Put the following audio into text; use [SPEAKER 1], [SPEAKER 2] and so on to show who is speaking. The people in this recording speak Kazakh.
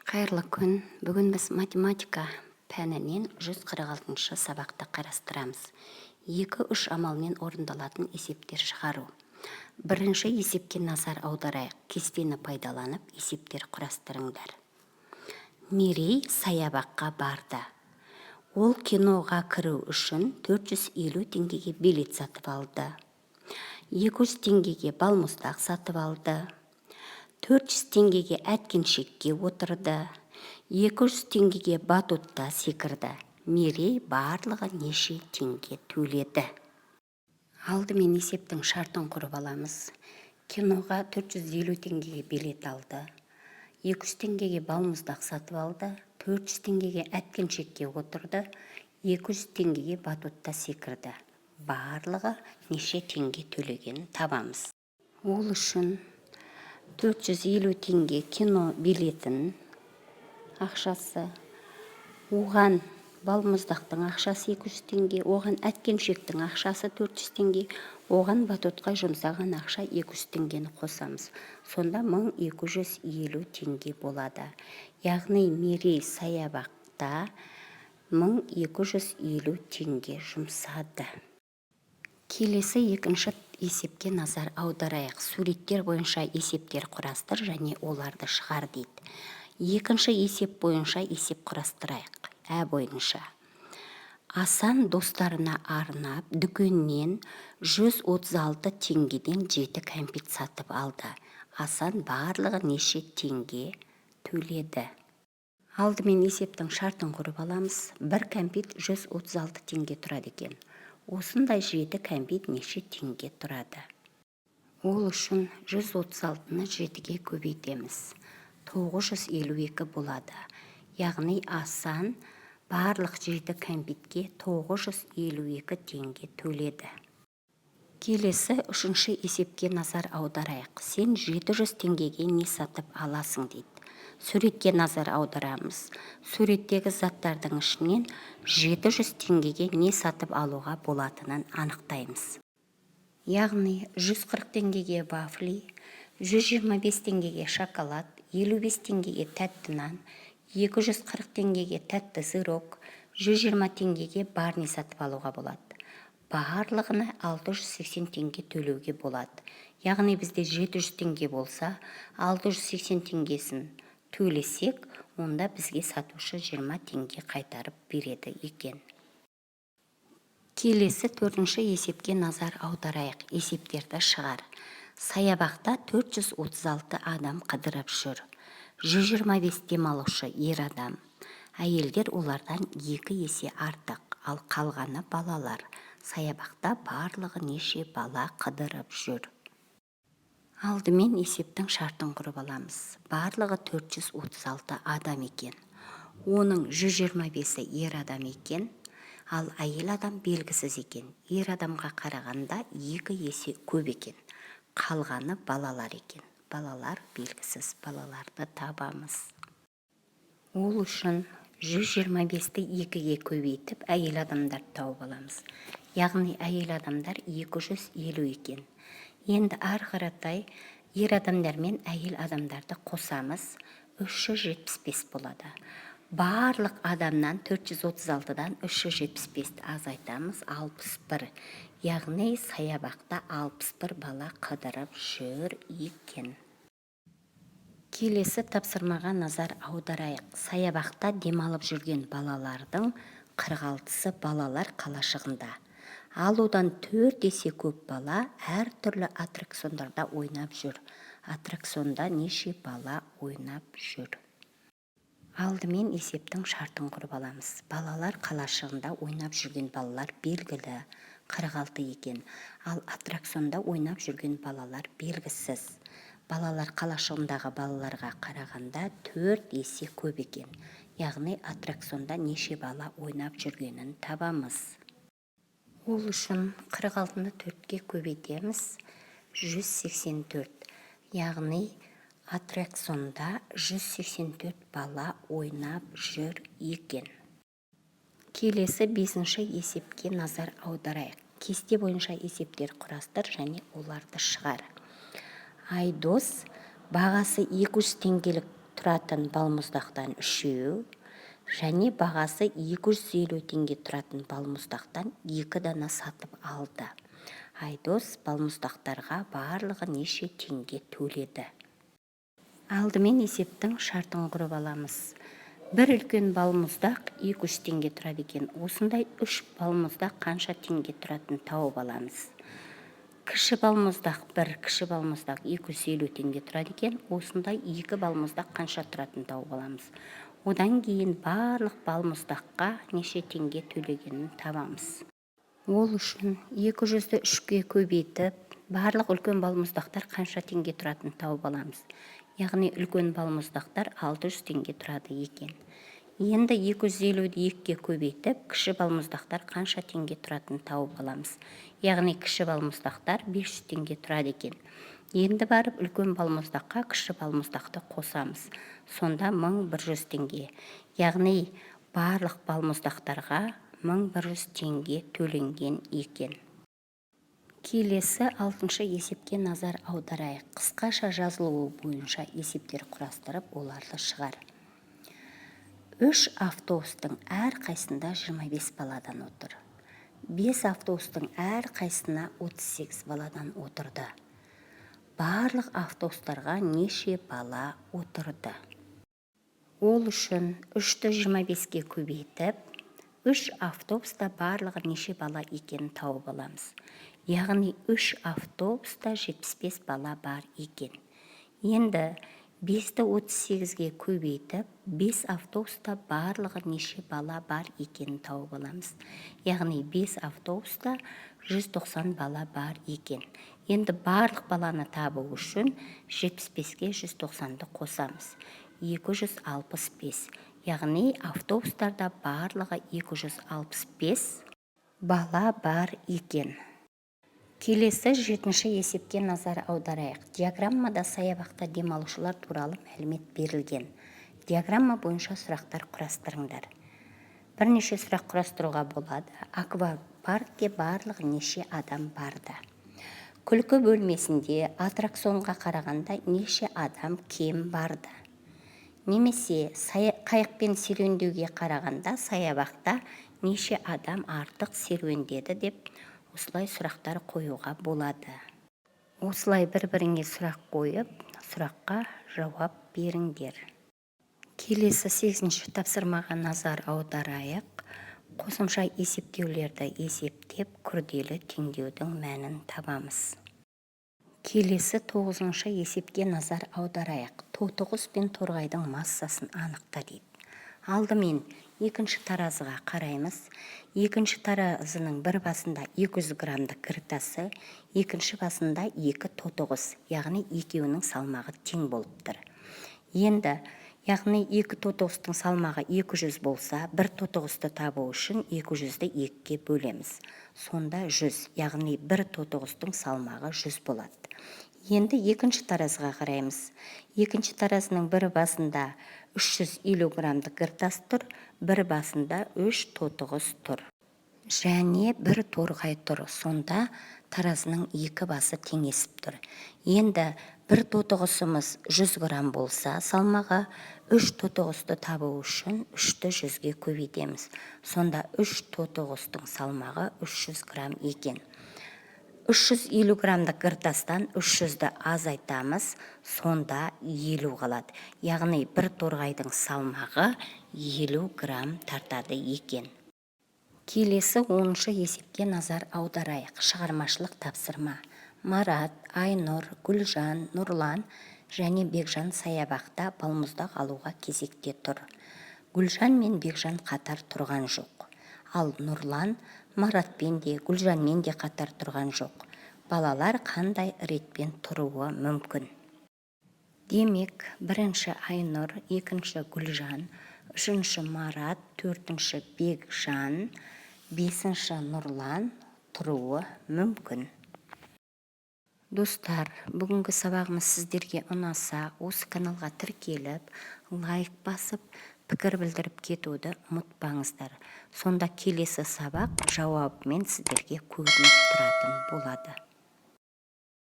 [SPEAKER 1] Қайырлы күн! Бүгін біз математика пәнінен 146-шы сабақты қарастырамыз. Екі-үш амалмен орындалатын есептер шығару. Бірінші есепке назар аударайық. Кестені пайдаланып, есептер құрастырыңдар. Мерей саябаққа барды. Ол киноға кіру үшін 450 теңгеге билет сатып алды, 200 теңгеге балмұздақ сатып алды, 400 теңгеге әткеншекке отырды, 200 теңгеге батутта секірді. Мерей барлығы неше теңге төледі? Алдымен есептің шартын құрып аламыз. Киноға 450 теңгеге билет алды, 200 теңгеге балмұздақ сатып алды, 400 теңгеге әткеншекке отырды, 200 теңгеге батутта секірді. Барлығы неше теңге төлегенін табамыз. Ол үшін 450 теңге кино билетін ақшасы, оған балмұздақтың ақшасы 200 теңге, оған әткеншектің ақшасы 400 теңге, оған батутқа жұмсаған ақша 200 теңгені қосамыз. Сонда 1250 теңге болады. Яғни Мерей саябақта 1250 теңге жұмсады. Келесі екінші есепке назар аударайық. Суреттер бойынша есептер құрастыр және оларды шығар дейді. Екінші есеп бойынша есеп құрастырайық. Ә бойынша Асан достарына арнап дүкеннен 136 теңгеден жеті кәмпит сатып алды. Асан барлығы неше теңге төледі? Алдымен есептің шартын құрып аламыз. Бір кәмпит 136 теңге тұрады екен. Осындай жеті кәмпит неше теңге тұрады? Ол үшін 136-ны жетіге көбейтеміз, 952 болады. Яғни Асан барлық жеті кәмпитке 952 теңге төледі. Келесі үшінші есепке назар аударайық. Сен 700 теңгеге не сатып аласың дейді. Суретке назар аударамыз. Суреттегі заттардың ішінен 700 теңгеге не сатып алуға болатынын анықтаймыз. Яғни 140 теңгеге вафли, 125 теңгеге шоколад, 55 теңгеге тәтті нан, 240 теңгеге тәтті сырок, 120 теңгеге Барни сатып алуға болады. Барлығына 680 теңге төлеуге болады. Яғни бізде 700 теңге болса, 680 теңгесін төлесек, онда бізге сатушы 20 теңге қайтарып береді екен. Келесі төртінші есепке назар аударайық. Есептерді шығар. Саябақта 436 адам қыдырып жүр. 125 демалушы ер адам, әйелдер олардан екі есе артық, ал қалғаны балалар. Саябақта барлығы неше бала қыдырып жүр? Алдымен есептің шартын құрып аламыз. Барлығы 436 адам екен. Оның 125-і ер адам екен, ал әйел адам белгісіз екен. Ер адамға қарағанда екі есе көп екен. Қалғаны балалар екен. Балалар белгісіз, балаларды табамыз. Ол үшін 125-ті екіге көбейтіп, әйел адамдарды тауып аламыз. Яғни әйел адамдар 250 екен. Енді ары қаратай ер адамдар мен әйел адамдарды қосамыз, 375 болады. Барлық адамнан 436-дан 375-ті азайтамыз, 61. Яғни саябақта 61 бала қыдырып жүр екен. Келесі тапсырмаға назар аударайық. Саябақта демалып жүрген балалардың 46-сы балалар қалашығында, ал одан төрт есе көп бала әртүрлі аттракциондарда ойнап жүр. Аттракционда неше бала ойнап жүр? Алдымен есептің шартын құрып аламыз. Балалар қалашығында ойнап жүрген балалар белгілі, 46 екен, ал аттракционда ойнап жүрген балалар белгісіз. Балалар қалашығындағы балаларға қарағанда төрт есе көп екен. Яғни аттракционда неше бала ойнап жүргенін табамыз. Ол үшін 46-ны төртке көбейтеміз, 184. Яғни аттракционда 184 бала ойнап жүр екен. Келесі бесінші есепке назар аударайық. Кесте бойынша есептер құрастыр және оларды шығар. Айдос бағасы 200 теңгелік тұратын балмұздақтан үшеу және бағасы 250 теңге тұратын балмұздақтан 2 дана сатып алды. Айдос балмұздақтарға барлығы неше теңге төледі? Алдымен есептің шартын құрып аламыз. Бір үлкен балмұздақ 200 теңге тұрады екен. Осындай 3 балмұздақ қанша теңге тұратынын тауып аламыз. Кіші балмұздақ бір, кіші балмұздақ 250 теңге тұрады екен. Осындай 2 балмұздақ қанша тұратынын тауып аламыз. Одан кейін барлық балмұздаққа неше теңге төлегенін табамыз. Ол үшін 200-ді 3-ке көбейтіп, барлық үлкен балмұздақтар қанша теңге тұратынын тауып аламыз. Яғни үлкен балмұздақтар 600 теңге тұрады екен. Енді 250-ді 2-ке көбейтіп, кіші балмұздақтар қанша теңге тұратынын тауып аламыз. Яғни кіші балмұздақтар 500 теңге тұрады екен. Енді барып үлкен балмұздаққа кіші балмұздақты қосамыз. Сонда 1100 теңге. Яғни барлық балмұздақтарға 1100 теңге төленген екен. Келесі 6-шы есепке назар аударайық. Қысқаша жазылуы бойынша есептер құрастырып, оларды шығар. 3 автобустың әрқайсысында 25 баладан отыр. 5 автобустың әрқайсысына 38 баладан отырды. Барлық автобустарға неше бала отырды? Ол үшін 3-ті 25-ке көбейтіп, 3 автобуста барлығы неше бала екенін тауып аламыз. Яғни 3 автобуста 75 бала бар екен. Енді 5-ті 38-ге көбейтіп, 5 автобуста барлығы неше бала бар екенін тауып аламыз. Яғни 5 автобуста 190 бала бар екен. Енді барлық баланы табу үшін 75-ке 190-ды қосамыз. 265. Яғни автобустарда барлығы 265 бала бар екен. Келесі 7-ші есепке назар аударайық. Диаграммада саябақта демалушылар туралы мәлімет берілген. Диаграмма бойынша сұрақтар құрастырыңдар. Бірнеше сұрақ құрастыруға болады. Аквапаркте барлығы неше адам барды? Күлкі бөлмесінде аттракционға қарағанда неше адам кем барды? Немесе қайықпен серуендеуге қарағанда саябақта неше адам артық серуендеді деп осылай сұрақтар қоюға болады. Осылай бір-біріңе сұрақ қойып, сұраққа жауап беріңдер. Келесі 8-ші тапсырмаға назар аударайық. Қосымша есептеулерді есептеп, күрделі теңдеудің мәнін табамыз. Келесі 9-шы есепке назар аударайық. Тотықұс пен торғайдың массасын анықта дейді. Алдымен екінші таразыға қараймыз. Екінші таразының бір басында 200 граммдық кір тасы, екінші басында 2 тотықұс, яғни екеуінің салмағы тең болып тұр. Енді, яғни 2 тотықұстың салмағы 200 болса, бір тотықұсты табу үшін 200-ді 2-ге бөлеміз. Сонда 100, яғни бір тотықұстың салмағы 100 болады. Енді екінші таразыға қараймыз. Екінші таразының бір басында 350 граммдық кір тас тұр, бір басында 3 тотықұс тұр. Және бір торғай тұр. Сонда таразының екі басы теңесіп тұр. Енді бір тотықұсымыз 100 грамм болса, салмағы 3 тотықұсты табу үшін 3-ті 100-ге көбейтеміз. Сонда 3 тотықұстың салмағы 300 грамм екен. 350 граммдық кір тастан 300-ді азайтамыз, сонда 50 қалады. Яғни бір торғайдың салмағы 50 грамм тартады екен. Келесі 10-шы есепке назар аударайық. Шығармашылық тапсырма. Марат, Айнұр, Гүлжан, Нұрлан және Бекжан саябақта балмұздақ алуға кезекте тұр. Гүлжан мен Бекжан қатар тұрған жоқ. Ал Нұрлан Маратпен де, Гүлжанмен де қатар тұрған жоқ. Балалар қандай ретпен тұруы мүмкін? Демек, бірінші Айнұр, екінші Гүлжан, үшінші Марат, төртінші Бекжан, бесінші Нұрлан тұруы мүмкін. Достар, бүгінгі сабағымыз сіздерге ұнаса, осы каналға тіркеліп, лайк басып, пікір білдіріп кетуді ұмытпаңыздар. Сонда келесі сабақ жауабымен сіздерге көрініп тұратын болады.